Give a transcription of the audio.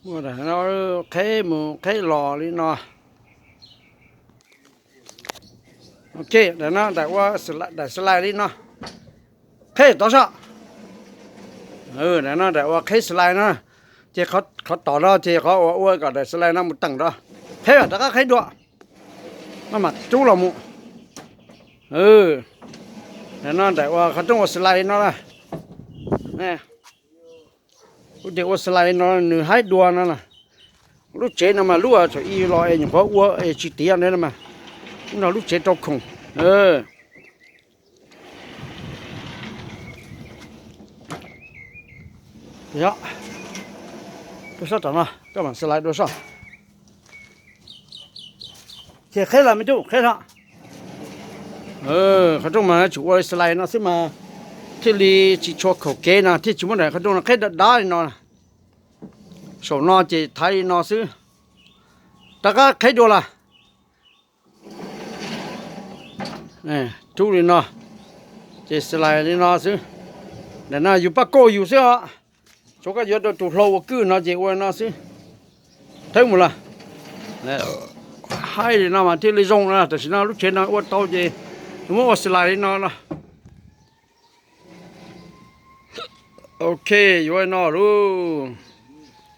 Muaj daim no, qheb mus qheb los li no. Ok, daim no daim ua, daim slide li no. Qheb tod soj. Daim no daim ua qheb slide no. Ces qhov tom no ces qhov uas ua kom daim slide no mus teem rau. Qheb rov qab qheb dua. Maj mam rub los mus. Daim no daim ua qhov rooj ua slide no. Lub ces ua slide no nws haib dua no na. Lub tsev no mas lub thaum ub los es nyuam qhuav ua es tsis tiav ntawd no mas. Lub no lub tsev rau khoom. Yog, rau sab tom no koj mam slide dua soj. Ces qheb los me tub, qheb los. Qhov rooj mas tsuas ua slide no xwb mas thiaj li tsis tshua khaum kev no, thiaj tsis muaj daim qhov rooj no qheb dav dav li no. Saum no ces thaiv li no xwb. Rov qab qheb dua los. Rub li no, ces slide li no xwb. Daim no yus paj kauj yus xwb os. Tsuav koj yuav rau tus hlau ua kwj no ces ua li no xwb. Thawb mus los. Haib li no mas thiaj li zoo na, tam sim no lub tsev no ua tau ces muab ua slide li no los. Ok, yuav li no lauj.